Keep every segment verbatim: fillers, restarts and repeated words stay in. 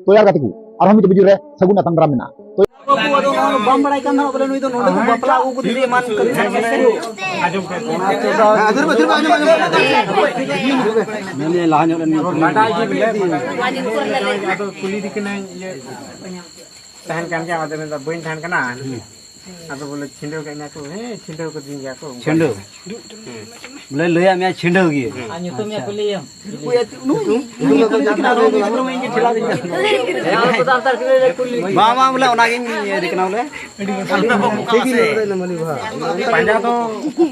ᱛᱚᱭᱟᱨ ᱠᱟᱛᱮ ᱠᱚ ᱟᱨᱦᱚᱸ ᱢᱤᱫ ᱵᱩᱡᱩᱨ ᱨᱮ ᱥᱟᱹᱜᱩᱱ ᱟᱛᱟᱝ ᱫᱟᱨᱟᱢ ᱢᱮᱱᱟᱜᱼᱟ᱾ ᱛᱚ ᱟᱵᱚ ᱟᱫᱚ ᱚᱱᱟ ᱫᱚ ᱵᱟᱢ ᱵᱟᱲᱟᱭ ᱠᱟᱱ ᱛᱟᱦᱮᱸᱫ ᱵᱚᱞᱮ ᱱᱩᱭ ᱫᱚ ᱱᱚᱰᱮ ᱠᱚ ᱵᱟᱯᱞᱟ ᱟᱹᱜᱩ ᱠᱮᱫᱮᱭᱟ ᱮᱢᱟᱱ ᱠᱟᱹᱢᱤ ᱠᱟᱱᱟ ᱥᱮ? ᱦᱮᱸ, ᱟᱸᱡᱚᱢ ᱯᱮ᱾ ᱚᱱᱟ ᱛᱮᱫᱚ ᱟᱸᱡᱚᱢ ᱯᱮ, ᱟᱸᱡᱚᱢ ᱯᱮ, ᱟᱸᱡᱚᱢ ᱯᱮ᱾ ᱢᱮᱱᱮ ᱞᱟᱦᱟ ᱧᱚᱜ ᱞᱮᱱ ᱜᱮ᱾ ᱵᱟᱰᱟᱭ ᱜᱮ ᱵᱚᱞᱮ, ᱟᱫᱚ ᱠᱩᱞᱤ ᱫᱤ ᱠᱟᱹᱱᱟᱹᱧ, ᱤᱭᱟᱹ, ᱛᱟᱦᱮᱱ ᱠᱟᱱ ᱜᱮᱭᱟ, ᱟᱫᱚ ᱢᱮᱱᱫᱟ, "ᱵᱟᱹᱧ ᱛᱟᱦᱮᱱ ᱠᱟᱱᱟ᱾" ᱟᱫᱚ ᱵᱚᱞᱮ, "ᱪᱷᱤᱸᱰᱟᱹᱣ ᱠᱮᱫ ᱢᱮᱭᱟ ᱠᱚ?" "ᱦᱮᱸ, ᱪᱷᱤᱸᱰᱟᱹᱣ ᱠᱟᱫᱤᱧ ᱜᱮᱭᱟ ᱠᱚ, ᱚᱱᱠᱟ ᱪᱷᱤᱸᱰᱟᱹᱣ? ᱜᱮ᱾ ᱦᱮᱸ᱾ ᱵᱚᱞᱮ, ᱞᱟᱹᱭᱟᱜ ᱢᱮᱭᱟ, ᱪᱷᱤᱸᱰᱟᱹᱣ ᱜᱮ᱾ ᱟᱨ ᱧᱩᱛᱩᱢ ᱭᱟ ᱠᱩᱞᱤᱭᱮᱢ? ᱩᱱᱤ ᱧᱩᱛᱩᱢ ᱫᱚ ᱪᱤᱠᱟᱹ ᱠᱟᱱᱟ? ᱟᱨᱦᱚᱸ ᱩᱱᱤ ᱜᱤᱫᱽᱨᱟᱹ ᱢᱟ ᱤᱧ ᱜᱮ ᱴᱷᱮᱞᱟᱣ ᱫᱤᱧ ᱠᱟᱱᱟ᱾ ᱵᱟᱝ, ᱵᱟᱝ, ᱵᱚᱞᱮ, ᱚᱱᱟᱜᱤᱧ ᱤᱭᱟᱹ ᱠᱟᱱᱟ, ᱵᱚᱞᱮ᱾ ᱯᱟᱸᱡᱟ ᱫᱚ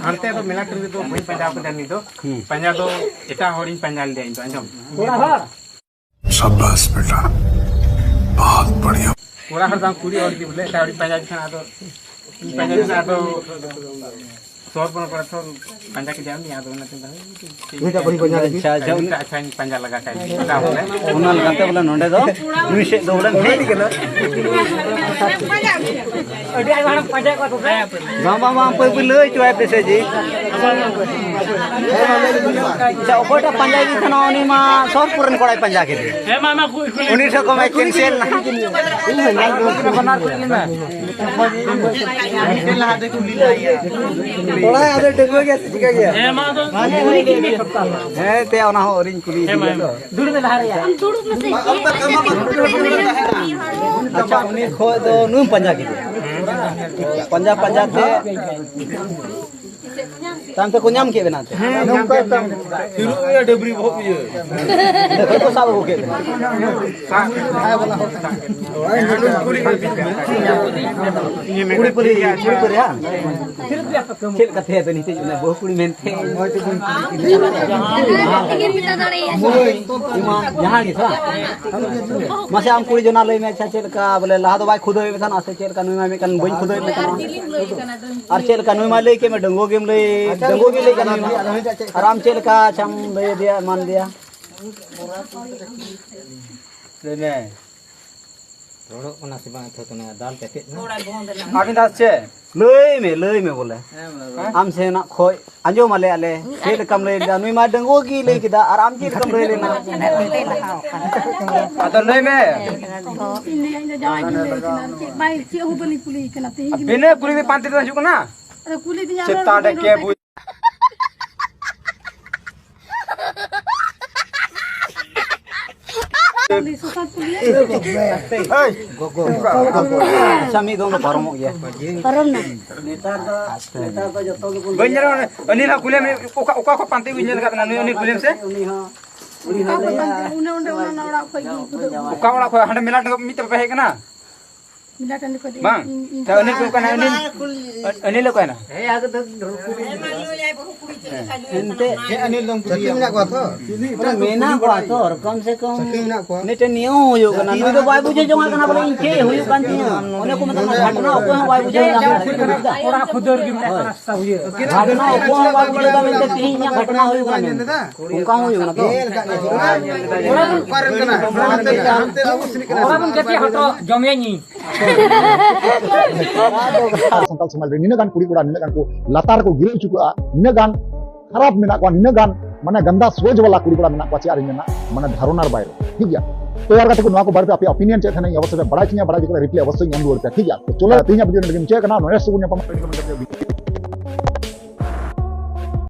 ᱦᱟᱱᱛᱮ ᱫᱚ ᱢᱮᱞᱟ ᱴᱟᱺᱰᱤ ᱨᱮᱫᱚ ᱵᱟᱹᱧ ᱯᱟᱸᱡᱟ ᱠᱟᱫᱮᱭᱟ ᱱᱤᱛ ᱫᱚ᱾ ᱦᱩᱸ᱾ ᱯᱟᱸᱡᱟ ᱫᱚ ᱮᱴᱟᱜ ᱦᱚᱲᱤᱧ ᱯᱟᱸᱡᱟ ᱞᱮᱫᱮᱭᱟ ᱤᱧ ᱫᱚ, ᱟᱸᱡᱚᱢ? ᱠᱚᱲᱟ ᱦᱚᱲ᱾ ᱥᱟᱵᱟᱥ ᱵᱮᱴᱟ, ᱵᱚᱦᱩᱛ ᱵᱟᱲᱤᱭᱟ᱾ ᱠᱚᱲᱟ ᱦᱚᱲ ᱫᱚ ᱵᱟᱝ, ᱠᱩᱲᱤ ᱦᱚᱲ ᱜᱮ ᱵᱚᱞᱮ, ᱮᱴᱟᱜ ᱦᱚᱲᱤᱧ ᱯᱟᱸᱡᱟ ᱠᱮᱫ ᱠᱷᱟᱱ ᱟᱫᱚ ᱤᱧ ᱯᱟᱸᱡᱟ ᱠᱮᱫᱟ, ᱟᱫᱚ ᱥᱚᱦᱚᱨ ᱵᱚᱱ ᱠᱚᱲᱟ ᱛᱚ ᱯᱟᱸᱡᱟ ᱠᱮᱫᱮᱭᱟ ᱩᱱᱤ, ᱟᱫᱚ ᱚᱱᱟᱛᱮ ᱫᱚ ᱩᱱᱤᱴᱟᱜ ᱵᱟᱹᱧ ᱯᱟᱸᱡᱟ ᱞᱮᱫᱮ᱾ ᱟᱪᱪᱷᱟ, ᱟᱪᱪᱷᱟ, ᱩᱱᱤ ᱟᱪᱪᱷᱟ, ᱟᱪᱪᱷᱟᱧ ᱯᱟᱸᱡᱟ ᱞᱟᱜᱟ ᱠᱟᱭ ᱜᱮ, ᱮᱴᱟᱜ ᱦᱚᱲ ᱨᱮ᱾ ᱚᱱᱟ ᱞᱮᱠᱟᱛᱮ ᱵᱚᱞᱮ ᱱᱚᱰᱮ ᱫᱚ ᱱᱩᱭ ᱥᱮᱫ ᱫᱚ ᱵᱚᱞᱮ ᱦᱮᱡ ᱠᱟᱱᱟ᱾ ᱟᱹᱰᱤ ᱟᱭᱢᱟ ᱦᱚᱲᱮᱢ ᱯᱟᱸᱡᱟᱭᱮᱫ ᱠᱚᱣᱟ ᱛᱚᱵᱮ? ᱵᱟᱝ, ᱵᱟᱝ, ᱵᱟᱝ, ᱚᱠᱚᱭ ᱯᱮ ᱞᱟᱹᱭ ᱦᱚᱪᱚᱣᱟᱭ ᱯᱮᱥᱮ ᱡᱤ᱾ ᱟᱪᱪᱷᱟ, ᱚᱠᱚᱭᱴᱟᱜ ᱯᱟᱸᱡᱟ ᱤᱫᱤ ᱛᱟᱦᱮᱱᱟ, ᱩᱱᱤ ᱢᱟ ᱥᱚᱨᱯᱩᱨ ᱨᱮᱱ ᱠᱚᱲᱟᱭ ᱯᱟᱸᱡᱟ ᱠᱮᱫᱮ᱾ ᱦᱮᱸ, ᱢᱟ, ᱢᱟ, ᱠᱩᱞᱤ, ᱠᱩᱞᱤ᱾ ᱩᱱᱤ ᱴᱷᱮᱱ ᱠᱷᱚᱱ ᱢᱟ ᱠᱮᱱᱥᱮᱞ ᱱᱟ᱾ ᱵᱟᱱᱟᱨ ᱠᱩᱞᱤ ᱢᱮ᱾ ᱠᱚᱲᱟ ᱟᱫᱚ ᱰᱟᱺᱜᱩᱣᱟᱹ ᱜᱮᱭᱟ ᱥᱮ ᱪᱤᱠᱟᱹ ᱜᱮᱭᱟ? ᱦᱮᱸ, ᱢᱟ, ᱟᱫᱚ ᱦᱮᱸ, ᱛᱮ ᱚᱱᱟ ᱦᱚᱸ ᱟᱹᱣᱨᱤᱧ ᱠᱩᱞᱤ ᱦᱮᱸ, ᱢᱟ, ᱤᱫᱤᱭᱟ ᱛᱚ᱾ ᱫᱩᱲᱩᱵ ᱢᱮ ᱞᱟᱦᱟ ᱨᱮᱭᱟ᱾ ᱟᱪᱪᱷᱟ, ᱩᱱᱤ ᱠᱷᱚᱡ ᱫᱚ ᱱᱩᱭᱮᱢ ᱯᱟᱸᱡᱟ ᱠᱮᱫᱮᱭᱟ᱾ ᱯᱟᱸᱡᱟ, ᱯᱟᱸᱡᱟ ᱛᱮ ᱛᱟᱭᱚᱢ ᱛᱮᱠᱚ ᱧᱟᱢ ᱠᱮᱫ ᱵᱮᱱᱟ ᱛᱮ? ᱦᱮᱸ, ᱱᱚᱝᱠᱟ ᱛᱟᱢ᱾ ᱛᱤᱨᱩᱵ ᱮᱭᱟ ᱰᱟᱹᱵᱽᱨᱤ ᱵᱚᱦᱚᱜ ᱤᱭᱟᱹ᱾ ᱚᱸᱰᱮ ᱠᱷᱚᱡ ᱠᱚ ᱥᱟᱵ ᱟᱹᱜᱩ ᱠᱮᱫ ᱵᱮᱱᱟ᱾ ᱠᱩᱲᱤ ᱯᱟᱹᱨᱤ, ᱠᱩᱲᱤ ᱯᱟᱹᱨᱤ, ᱦᱟᱸ? ᱪᱮᱫ ᱞᱮᱠᱟ ᱛᱟᱦᱮᱸ ᱫᱚ ᱱᱤᱛᱚᱜ ᱚᱱᱟ ᱵᱟᱹᱦᱩ ᱠᱩᱲᱤ ᱢᱮᱱᱛᱮ? ᱢᱟᱹᱭ, ᱡᱟᱦᱟᱸ ᱜᱮ ᱛᱚ᱾ ᱢᱟᱥᱮ ᱟᱢ ᱠᱩᱲᱤ ᱡᱚᱱᱟ ᱞᱟᱹᱭ ᱢᱮ, ᱟᱪᱪᱷᱟ, ᱪᱮᱫ ᱞᱮᱠᱟ ᱵᱚᱞᱮ ᱞᱟᱦᱟ ᱫᱚ ᱵᱟᱭ ᱠᱷᱩᱫᱟᱹᱣ ᱮᱫ ᱢᱮ ᱛᱟᱦᱮᱱᱟ ᱥᱮ ᱪᱮᱫ ᱞᱮᱠᱟ? ᱱᱩᱭ ᱢᱟ ᱢᱮᱱᱠᱷᱟᱱ ᱵᱟᱹᱧ ᱠᱷᱩᱫᱟᱹᱣ ᱮᱫ ᱢᱮ ᱛᱟᱦᱮᱱᱟ᱾ ᱟᱨ ᱪᱮᱫ ᱞᱮᱠᱟ ᱱᱩᱭ ᱢᱟ ᱞᱟᱹᱭ ᱠᱮᱫ ᱢᱮ, ᱰᱟᱺᱜᱩᱣᱟᱹ ᱜᱮᱢ ᱞᱟᱹᱭ, ᱰᱟᱺᱜᱩᱣᱟᱹ ᱜᱮ ᱞᱟᱹᱭ ᱠᱟᱱᱟ ᱱᱩᱭ ᱢᱟ᱾ ᱟᱨ ᱟᱢ ᱪᱮᱫ ᱞᱮᱠᱟ ᱟᱪᱪᱷᱟᱢ ᱞᱟᱹᱭ ᱟᱫᱮᱭᱟ, ᱮᱢᱟᱱ ᱟᱫᱮᱭᱟ? ᱞᱟᱹᱭ ᱢᱮ᱾ ᱨᱚᱲᱚᱜ ᱠᱟᱱᱟ ᱥᱮ ᱵᱟᱝ ᱮᱛᱚ ᱛᱚ ᱱᱚᱣᱟ ᱫᱟᱞ ᱪᱟᱯᱮᱫ ᱱᱟ᱾ ᱟᱹᱵᱤᱱ ᱫᱚ ᱪᱮᱫ? ᱞᱟᱹᱭ ᱢᱮ, ᱞᱟᱹᱭ ᱢᱮ ᱵᱚᱞᱮ᱾ ᱟᱢ ᱥᱮᱱᱟᱜ ᱠᱷᱚᱡ ᱟᱸᱡᱚᱢ ᱟᱞᱮ ᱟᱞᱮ᱾ ᱪᱮᱫ ᱞᱮᱠᱟᱢ ᱞᱟᱹᱭ ᱞᱮᱫᱟ? ᱱᱩᱭ ᱢᱟ ᱰᱟᱺᱜᱩᱣᱟᱹ ᱜᱮᱭ ᱞᱟᱹᱭ ᱠᱮᱫᱟ, ᱟᱨ ᱟᱢ ᱪᱮᱫ ᱞᱮᱠᱟᱢ ᱞᱟᱹᱭ ᱞᱮᱱᱟ? ᱟᱫᱚ ᱞᱟᱹᱭ ᱢᱮ᱾ ᱤᱧ ᱞᱟᱹᱭᱟ, ᱤᱧ ᱫᱚ ᱡᱟᱶᱟᱭ ᱜᱤᱧ ᱞᱟᱹᱭ ᱠᱟᱱᱟ, ᱪᱮᱫ ᱵᱟᱭ, ᱪᱮᱫ ᱦᱚᱸ ᱵᱟᱹᱞᱤᱧ ᱠᱩᱞᱤᱭᱮ ᱠᱟᱱᱟ, ᱛᱮᱦᱮᱧ ᱜᱮ ᱵᱤᱱᱟᱹ ᱠᱩᱞᱤ ᱛᱮ ᱯᱟᱱᱛᱮ ᱛᱮ ᱦᱤᱡᱩᱜ ᱠᱟᱱᱟ? ᱟᱫᱚ ᱠᱩᱞᱤ ᱫᱤᱧᱟ, ᱥᱮᱛᱟ ᱟᱫᱚ ᱰᱮᱠᱮ ᱵᱩᱡ᱾ ᱥᱩᱥᱟᱱᱛ ᱠᱩᱞᱤᱭᱮ᱾ ᱟᱪᱪᱷᱟ, ᱢᱤᱫ ᱫᱚᱢ ᱫᱚ ᱯᱟᱨᱚᱢᱚᱜ ᱜᱮᱭᱟ᱾ ᱯᱟᱨᱚᱢ ᱱᱟ᱾ ᱱᱮᱛᱟᱨ ᱫᱚ, ᱱᱮᱛᱟᱨ ᱫᱚ ᱡᱚᱛᱚ ᱜᱮᱵᱚᱱ ᱵᱟᱹᱧ ᱧᱮᱞ ᱠᱟᱫᱟ᱾ ᱩᱱᱤ ᱞᱟᱦᱟ ᱠᱩᱞᱤᱭᱮᱢ, ᱚᱠᱟ, ᱚᱠᱟ ᱠᱷᱚᱱ ᱯᱟᱱᱛᱮ ᱵᱤᱱ ᱧᱮᱞ ᱟᱠᱟᱫ ᱵᱮᱱᱟ? ᱩᱱᱤ, ᱩᱱᱤ ᱠᱩᱞᱤᱭᱮᱢ ᱥᱮ? ᱩᱱᱤ ᱦᱚᱸ, ᱩᱱᱤ ᱦᱚᱸ ᱚᱠᱟ ᱠᱷᱚᱱ ᱞᱟᱹᱭᱟ, ᱯᱟᱱᱛᱮ? ᱩᱱᱤ ᱚᱸᱰᱮ ᱚᱱᱟ ᱚᱲᱟᱜ ᱠᱷᱚᱱ ᱜᱮ ᱩᱱᱠᱩ ᱫᱚ ᱚᱠᱟ ᱚᱲᱟᱜ ᱠᱷᱚᱱ? ᱦᱟᱸᱰᱮ ᱢᱮᱞᱟ ᱴᱟᱺᱰᱤ ᱢᱤᱫ ᱛᱮ ᱵᱟᱯᱮ ᱦᱮᱡ ᱠᱟᱱᱟ? ᱢᱮᱞᱟ ᱴᱟᱺᱰᱤ ᱠᱷᱚᱱ ᱫᱚ ᱵᱟᱝ? ᱤᱧ, ᱤᱧ ᱛᱟ ᱩᱱᱤ ᱠᱚ ᱠᱟᱱᱟ, ᱩᱱᱤ, ᱩᱱᱤ ᱞᱟᱹᱭ ᱠᱚᱭ ᱱᱟ᱾ ᱮᱱᱛᱮ ᱪᱟᱹᱠᱨᱤ ᱢᱮᱱᱟᱜ ᱠᱚᱣᱟ ᱛᱚ? ᱢᱮᱱᱟᱜ ᱠᱚᱣᱟ ᱛᱚ, ᱠᱚᱢ ᱥᱮ ᱠᱚᱢ᱾ ᱪᱟᱹᱠᱨᱤ ᱢᱮᱱᱟᱜ ᱠᱚᱣᱟ᱾ ᱢᱤᱫᱴᱮᱱ ᱱᱤᱭᱟᱹ ᱦᱚᱸ ᱦᱩᱭᱩᱜ ᱠᱟᱱᱟ, ᱱᱩᱭ ᱫᱚ ᱵᱟᱭ ᱵᱩᱡᱷᱟᱹᱣ ᱡᱚᱝᱟᱜ ᱠᱟᱱᱟ ᱵᱚᱞᱮ ᱤᱧ ᱪᱮᱫ ᱦᱩᱭᱩᱜ ᱠᱟᱱ ᱛᱤᱧᱟᱹ᱾ ᱚᱱᱮ ᱠᱚ ᱢᱮᱛᱟᱜ ᱠᱟᱱᱟ, ᱜᱷᱟᱴᱱᱟ ᱚᱠᱚᱭ ᱦᱚᱸ ᱵᱟᱭ ᱵᱩᱡᱷᱟᱹᱣ ᱧᱟᱢ ᱫᱟᱲᱮᱭᱟᱜ ᱠᱟᱱᱟ᱾ ᱚᱲᱟᱜ ᱠᱷᱩᱫᱟᱹᱨ ᱜᱮ ᱢᱮᱱᱟᱜ ᱠᱟᱱᱟ, ᱥᱮᱛᱟ ᱦᱩᱭᱟᱹ᱾ ᱜᱷᱟᱴᱱᱟ ᱚᱠᱚᱭ ᱦᱚᱸ ᱵᱟᱭ ᱵᱩᱡᱷᱟᱹᱣ ᱫᱟ ᱢᱮᱱᱛᱮ ᱛᱮᱦᱮᱧ ᱤᱧᱟᱹᱜ ᱜᱷᱟᱴᱱᱟ ᱦᱩᱭᱩᱜ ᱠᱟᱱᱟ ᱢᱮᱱᱛᱮ᱾ ᱚᱱᱠᱟ ᱦᱚᱸ ᱦᱩᱭᱩᱜ ᱠᱟᱱᱟ ᱛᱚ᱾ ᱧᱮᱞ ᱠᱟᱜ ᱜᱮ᱾ ᱚᱲᱟᱜ ᱵᱚᱱ ᱜᱟᱛᱮᱜ ᱦᱚᱴᱚ ᱡᱚᱢᱮᱧ᱾ ᱥᱟᱱᱛᱟᱲ ᱥᱚᱢᱟᱡᱽ ᱨᱮ ᱱᱤᱱᱟᱹᱜ ᱜᱟᱱ ᱠᱩᱲᱤ ᱠᱚᱲᱟ, ᱱᱤᱱᱟᱹᱜ ᱜᱟᱱ ᱠᱚ ᱞᱟᱛᱟᱨ ᱠᱚ ᱜᱤᱨᱟᱹ ᱦᱚᱪᱚ ᱠᱟᱜᱼᱟ, ᱱᱤᱱᱟᱹᱜ ᱜᱟᱱ ᱠᱷᱟᱨᱟᱯ ᱢᱮᱱᱟᱜ ᱠᱚᱣᱟ, ᱱᱤᱱᱟᱹᱜ ᱜᱟᱱ ᱢᱟᱱᱮ ᱜᱟᱱᱫᱟ ᱥᱳᱪ ᱵᱟᱞᱟ ᱠᱩᱲᱤ ᱠᱚᱲᱟ ᱢᱮᱱᱟᱜ ᱠᱚᱣᱟ, ᱪᱮᱫ ᱟᱨᱤᱧ ᱢᱮᱱᱟ, ᱢᱟᱱᱮ ᱫᱷᱟᱨᱚᱱᱟᱨ ᱵᱟᱭᱨᱮ, ᱴᱷᱤᱠ ᱜᱮᱭᱟ? ᱛᱚ ᱭᱟᱨ ᱜᱟᱛᱮ ᱠᱚ, ᱱᱚᱣᱟ ᱠᱚ ᱵᱟᱨᱮᱛᱮ ᱟᱯᱮ opinion ᱪᱮᱫ ᱛᱟᱦᱮᱱᱟ, ᱤᱧ ᱚᱵᱚᱥᱥᱳᱭ ᱯᱮ ᱵᱟᱲᱟᱭ ᱦᱚᱪᱚᱧᱟ, ᱵᱟᱲᱟᱭ ᱦᱚᱪᱚ ᱠᱟᱛᱮ reply ᱚᱵᱚᱥᱥᱳᱭ ᱤᱧ ᱮᱢ ᱨᱩᱣᱟᱹᱲ ᱯᱮᱭᱟ, ᱴᱷᱤᱠ ᱜᱮᱭᱟ? ᱛᱚ ᱪᱚᱞᱚ, ᱛᱮᱦᱮᱧᱟᱜ video ᱱᱚᱰᱮ ᱜᱮ ᱢᱩᱪᱟᱹᱫ ᱠᱟᱱᱟ, next ᱵᱚᱱ ᱧᱟᱯᱟᱢᱟ᱾